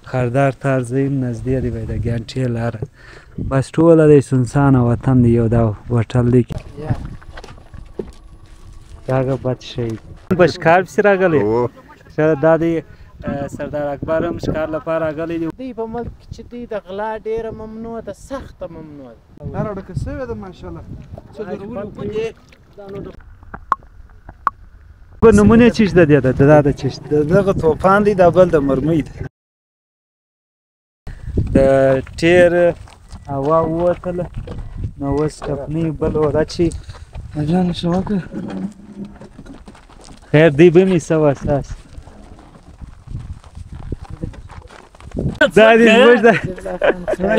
خاردار تار ځای هم نږدې دی، د ګانټې لاره بس ټوله دی سنسانه وطن دی. یو دا هوټل دی داغه بد شی په ښکار پسې راغلی. دا دی سردار اکبر هم ښکار لپاره راغلی دی. دی په ملک کې چې دی د غلا ډېره ممنوع ده، سخته ممنوع ده. لاره ډکه شوې ده ماشاءالله. څه په نمونه چیش ده دی دا د چیش دغه توپان دی، دا بل د مرمۍ دی. د ټیر هوا ووتله نو اوس کفنۍ بل ور اچي. جان څه وکړه؟ خیر دی به مې څه وساس. دا دی زموږ د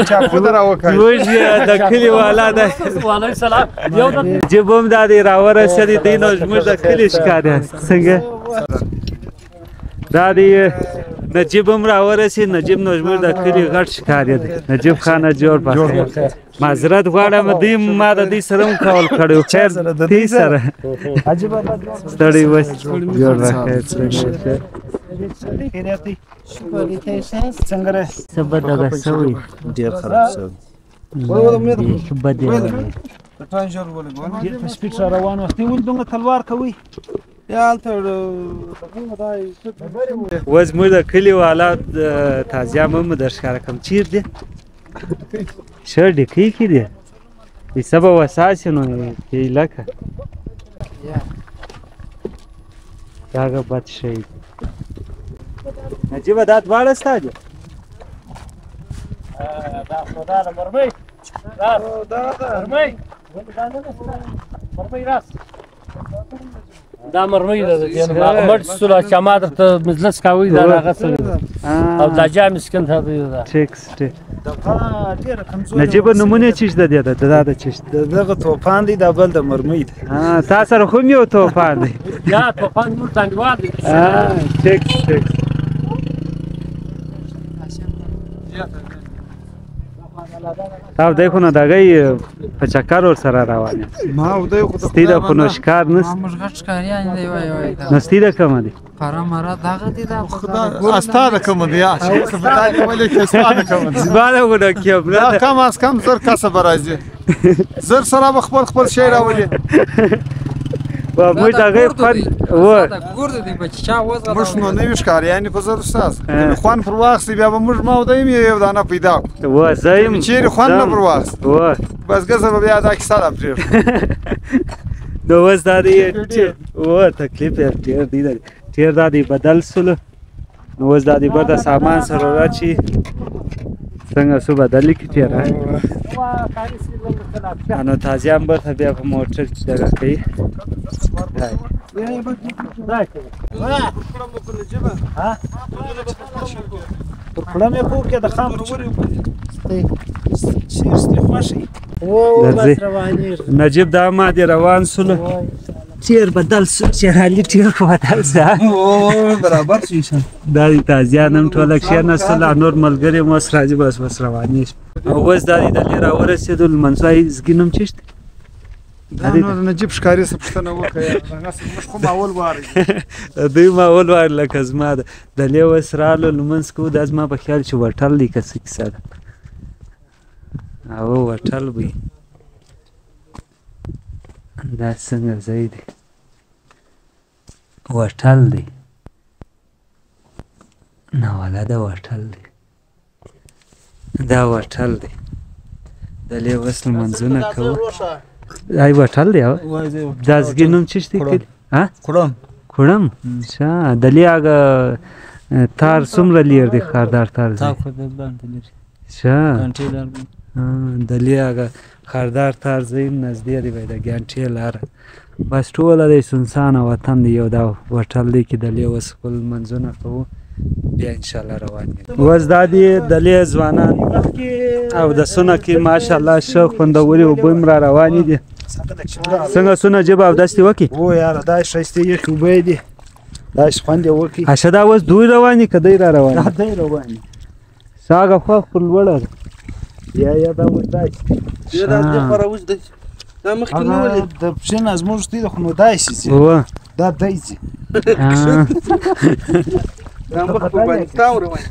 چاقو ته راوکړ، زموږ د کلي والا دی. وعلیکم سلام. نجیب هم دا دی راورسېدی دی، نو زموږ د کلي ښکاري. څنګه دا دی نجیب هم راورسېد. نجیب نو زموږ د کلي غټ ښکاري دی. نجیب خانه جوړ په خیر. معذرت غواړم دوی ما د دوی سره هم کول کړی و. خیر دوی سره ستړی اوسې، جوړ په خیر. څنګه څه به دغه سوی ډېر خراب سوی، بیخي بد یې ولې. ډېر په سپیډ سره روان وو. دوی ولې دومره تلوار کوي؟ یا هلته اوس موږ د کلي والا تازیه مو در ښکاره کړم. چېرې دی؟ ښه ډیکۍ کې دی. پیسه به وساسي نو لکه داغه بد شی دی. نجیبه دا دواړه ستا دي؟ دا خو دا د مرمۍ راس، مرمۍ مرمۍ راس، دا مرمۍ ده. د دې نو هغه مټ سوله چې ما درته مجلس کاوه، دا هغه څه او دا جام سکن ته دی. دا ټیک ټیک نجیبه نمونه چیش ده دی دا د چیش دغه توپان دی، دا بل د مرمۍ دی. تا سره خو یو توپان دی. یا توپان موږ انډیوال دی. ټیک ټیک. او دی خو نو دغه په چکر ورسره روان یم. ما او دی خو ستی د خو نو ښکار نشته. موږ غټ ښکاریان دی. وای وای نو ستی د کومه دی؟ پاره مره دغه دی. دا استا د کومه دی؟ یا څه په تا کې ولې کې استا د کومه دی؟ زما د خو نو کېم نه دا کم از کم 1000 کسه به راځي، 1000 سره به خپل خپل شی راولي. موږ دغه خوند و ګورد دی بچ چا وزغه. موږ نو نوي ښکاریان په 1000 استاد خوند پر واخیست، بیا به موږ ما او دی یو دانه پیدا کړو. و زه یم چیرې خوند نه پر واخیست و بس ګزه به بیا دا کیسه را پرېږدو. نو اوس دا دی و تکلیف یې ډېر دی، ډېر دا دی بدل سولو. نو اوس دا دی بده سامان سره راچي څنګه سو بدل کړي تېره. نو تازیان برته بیا په موټر کې دغه کوي. پر کړم یې پوکې د خام چیرې خوښي. نجیب دا ما دی روان سولو، ټیر بدل سو، شیرعلي ټیر خو بدل سو برابر سو انشاءالله. دا دی تازیان هم ټوله کښېناستله، نور ملګري مو اوس راځي، بس اوس روانېږي. او اوس دا دی د لې راورسېدو. لمنځوی زګي نوم چېرته دی؟ دا نور نجیب ښکاري څه پوښتنه وکړه. هغسې موږ خو ماول وار دوی ماول وار لکه زما ده. د لې اوس رالو لمونځ کوو. دا زما په خیال چې هوټل دی که څه کیسه ده. او هوټل وي. دا څنګه ځای دی؟ هوټل دی نه والا دا هوټل دی، دا هوټل دی. د لې اوس لمونځونه کوو. ای هوټل دی. دا ځګي نوم چیش دی؟ ها کړم کړم. ښه د لې هغه تار څومره لیر دی؟ خاردار تار دی. ښه د لې هغه خاردار تار ځای هم نږدې دی، د ګانټې لاره بس ټوله دی سنسانه وطن دی. یو دا هوټل دی کې د لې اوس خپل لمونځونه کوو، بیا انشاءالله روان یو. اوس دا دی د لې ځوانان او د سونه کې ماشاءالله ښه خوندورې اوبه هم را روانې دي. څنګه سونه جبه اودس دې وکړي؟ و یاره دا ښایستې یخې اوبه دي، دا خوند یې وکړي. ښه دا اوس دوی روان دي که دی را روان دي؟ دا دی روان دي. ښه هغه خوا پر لوړه ده. یا یا دا اوس داسې دا دې خوا راوځي دی. دا مخکې نه ولې د پښې نه زموږ دی خو نو داسې ځي. دا دی ځي. دا مخ په افغانستان روان.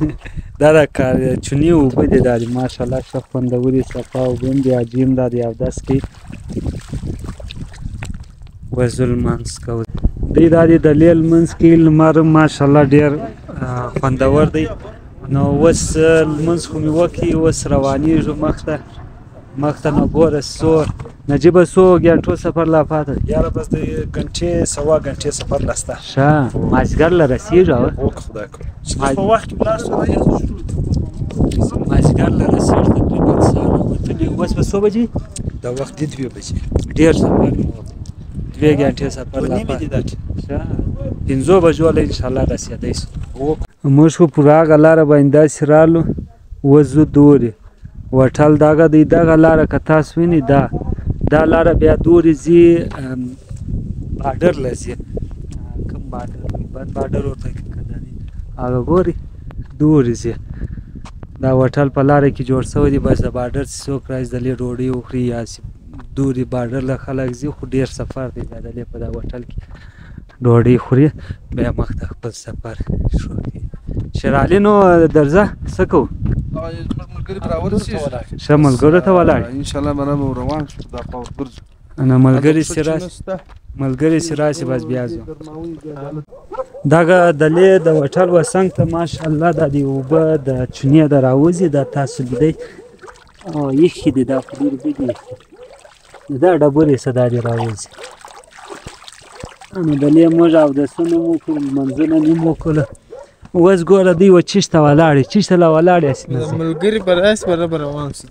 دا د چونې اوبه دي، دا دي ماشاءالله ښه خوندورې صفا اوبه هم دي. حاجي هم دا دی اودس کوي، وزو لمونځ کوو. دی دا دی د لې لمونځ کوي، لمر هم ماشاءالله ډېر خوندور دی. نو اوس لمونځ خو مې وکړي، اوس روانېږو مخته مخته. نو ګوره څو نجیبه څو ګنټو سفر لا پاته دی؟ یاره بس د ګنټې سوا ګنټې سفر لا سته. ښه مازدیګر له رسېږو. وکړه خدای کړو چې په وخت کې ولاړ شو. مازدیګر له رسېږو تقریبا سهار راوتلي. اوس به څو بجې؟ دا وخت دي 2 بجې. ډېر سفر مو وکړ، 2 ګنټې سفر لا پاته. ښه 5 بجو له انشاءالله رسېدی شو. موږ خو پر هغه لاره باندې داسې رالو، اوس ځو دورې هوټل دغه دی. دغه لاره که تاسو وینئ دا لاره بیا دورې ځي باډر له ځي. کوم باډر وي؟ بند باډر ورته که دا دی هغه ګورئ دورې ځي. دا هوټل په لاره کې جوړ شوی دی. بس د باډر چې څوک راځي د لې ډوډۍ وخوري یا چې دورې باډر له خلک ځي، خو ډېر سفر دی. بیا د لې په دا هوټل کې ډوډۍ خوري، بیا مخته خپل سفر شروع کوي. شېرعلي نو درځه څه کوو؟ ښه ملګرو ته ولاړ انشاءالله به به روان شو، دا خوا ورګرځو. انا ملګري چې راشي، ملګري چې راشي بس بیا ځو. دغه د لې د هوټل وڅنګ ته ماشاءالله دا د اوبه د چونې د راوځي. دا تاسو لیدئ او یخې دي، دا خو ډېرې بدې یخې دي. دا ډبرې څه دا دې راوځي. نو د لې موږ اودسونه مو وکړل، لمونځونه مې وکړل. اوس ګوره دوی و چیش ته ولاړې، چیش ته لا ولاړې هسې نه ځي. ملګري به راشي به به روان شو.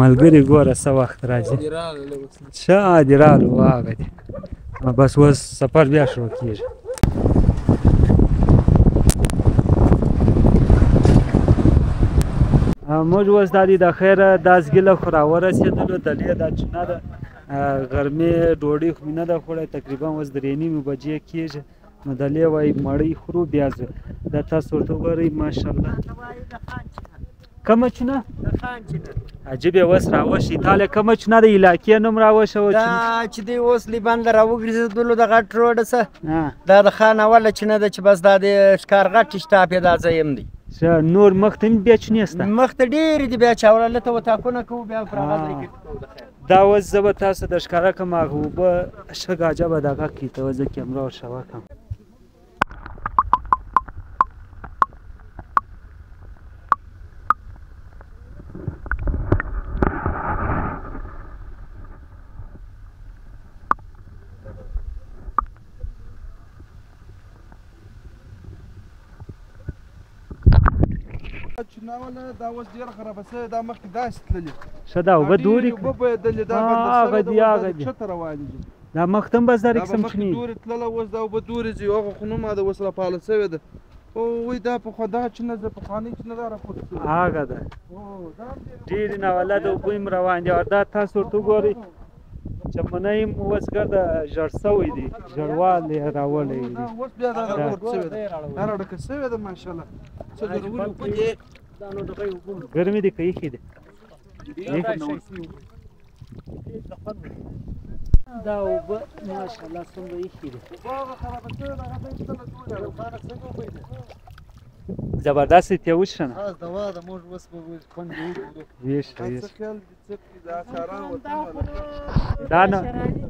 ملګري ګوره څه وخت راځي. ښه دي رالو هغه دي. بس اوس سفر بیا شروع کېږي. موږ اوس دا دی د خیره داسګیله خو راورسېدلو. د لې دا چونه ده، غرمې ډوډۍ خو مې نه ده خوړی. تقریبا اوس 3:30 بجې کېږي. نو د لې وایي مړۍ خورو بیا ځو. دا تاسو ورته وګورئ ماشاءالله. کومه چونه؟ عجیب یې اوس راوښي. تا له کومه چونه د علاقې نوم راوښوه؟ دا چې دی اوس لیبان له راوګرځېدلو د غټ روډ څه دا د خان اوله چینه ده چې بس دا د ښکار غټ اشتاپ یې دا ځای هم دی. ښه نور مخته هم بیا چینې شته؟ مخته ډېرې دي، بیا چې هلته وتاکونه کوو بیا پر هغه ځای کې کوو د خیر. دا اوس زه به تاسو د ښکاره کړم هغه اوبه ښه عجبه دغه کړي ته زه کیمره ورښوه کړم. چونه والا دا اوس ډېره خرابه شوې، دا مخکې داسې تللې. ښه دا اوبه دورې اوبه بهېدلې، دا بنده هغه شوې دي ده، هغه اوس دا دي. کښته روانې دي. دا مخته هم بس دا دا به قسم مخکې چینې دورې تلله، اوس دا اوبه دورې ځي. هغه خو نومه ده اوس راپاله شوې ده. وای دا پخوا دا چینه ده، پخوانۍ چینه دا راپورته شوې ده. هغه ده ډېرې ناوله د اوبه هم روان دي. او دا تاسو ورته وګورئ چمنه هم اوس ګرده ژړ شوی دی، ژړوال یې راوړی دی. اوس بیا دا راپورته شوې ده، دا راډکه شوې ده ماشاءالله. څه ضروري اوبه دي. ګرمې دي که یخې دي؟ دا اوبه ماشاءالله څومره یخې دي. زبردست ته وښنه. دوا ده موږ اوس به خوند وکړو. ویښه ویښه. دا نه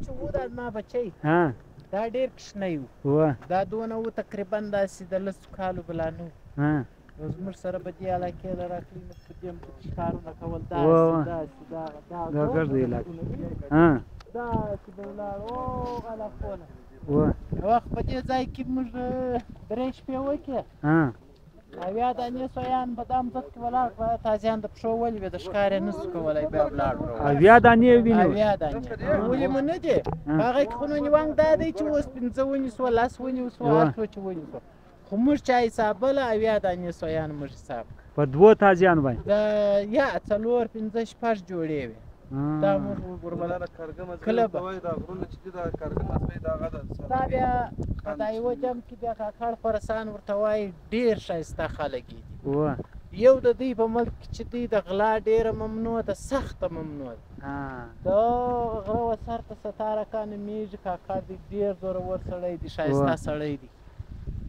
چې و دا زما بچی دا ډېر کوچنی و، دا دونه و تقریبا داسې د 10 کالو به لا نه و. نو زموږ سره به دې علاقې له راتلي، موږ په دې ښکارونه کول داسې داسې دا دا ګرده علاقې داسې به ولاړ هغه علاقو نه. یو وخت په دې ځای کې موږ 3 شپې وکړې. 70 دانې سویان به دا مځکه کې ولاړ کړه، تازیان د پښو ولوېده، ښکار یې نه شو کولی، بیا ولاړ. 70 دانې وینې؟ 70 دانې ولې مو نه دي. په هغه کې خو نو نیوانګ دا دی چې اوس 5 ونیسو، 10 ونیسو، هر څو چې ونیسو، خو موږ چې حسابله 70 دانې سویان موږ حساب کړه. په 2 تازیانو باندې؟ یا 4 5 6 جوړې وې. دا موږ وربلله کله به دا بیا په دا یوه جم کې بیا کاکړ خراسان ورته وایي، ډېر ښایسته خلک یې دي. یو د دوی په ملک کې چې دوی د غلا ډېره ممنوع ده، سخته ممنوع ده. د غره و سر ته ستاره کا نومېږي، کاکړ دی، ډېر زورور سړی دی، ښایسته سړی دی.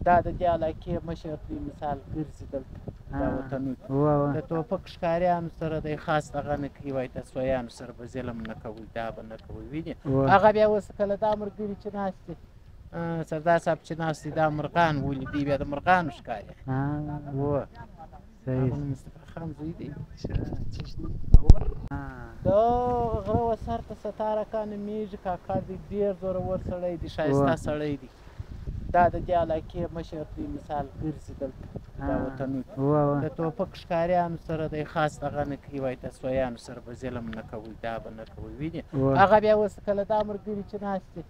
دا د دې علاقې مشر دی، مثال ګرځي دلته دا وطنو کې د توپک ښکاریانو سره دی، خاص دغه نه کوي، وایي تسویانو سره به ظلم نه کوئ، دا به نه کوئ، وینې. هغه بیا اوس کله دا ملګري چې ناست دي، سردار صاحب چې ناست دي، دا مرغان ولي دی، بیا د مرغانو ښکاري. هو هغه مصطفی خان زوی دی. د غره و سر ته ستار اکا نومېږي، کاکا دی، ډېر زورور سړی دی، ښایسته سړی دی. دا د دې علاقې مشر دی، مثال ګرځي دلته دا وطنو کې د توپک ښکاریانو سره دی، خاص دغه نه کوي، وایي تسویانو سره به ظلم نه کوئ، دا به نه کوئ، وینې. هغه بیا اوس کله دا ملګري چې ناست دي،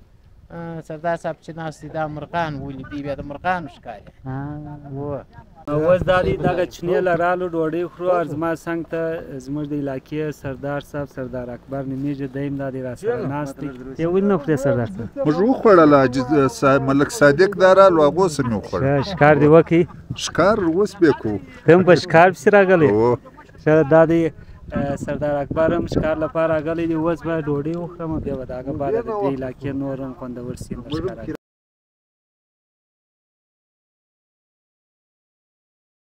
سردار صاحب چې ناست دي، دا مرغان ولي دی، بیا د مرغانو ښکاري. هو اوس دا دی دغه چینې له رالو ډوډۍ خورو، او زما څنګ ته زموږ د علاقې سردار صاحب سردار اکبر نومېږي، دی هم دا دی راسره ناست دی. ته ولې نه خورې سردار صاحب؟ موږ وخوړله، حاجي صاحب ملک صادق دا رالو، هغو سره مې وخوړله. ښکار دې وکړي؟ ښکار اوس بیا کوو. ته هم په ښکار پسې راغلی؟ ښه، دا دی سردار اکبر هم ښکار لپاره راغلی دی. اوس به ډوډۍ وخورم، بیا به د هغه بعد د دې علاقې نور هم خوندور سیند ښکاره.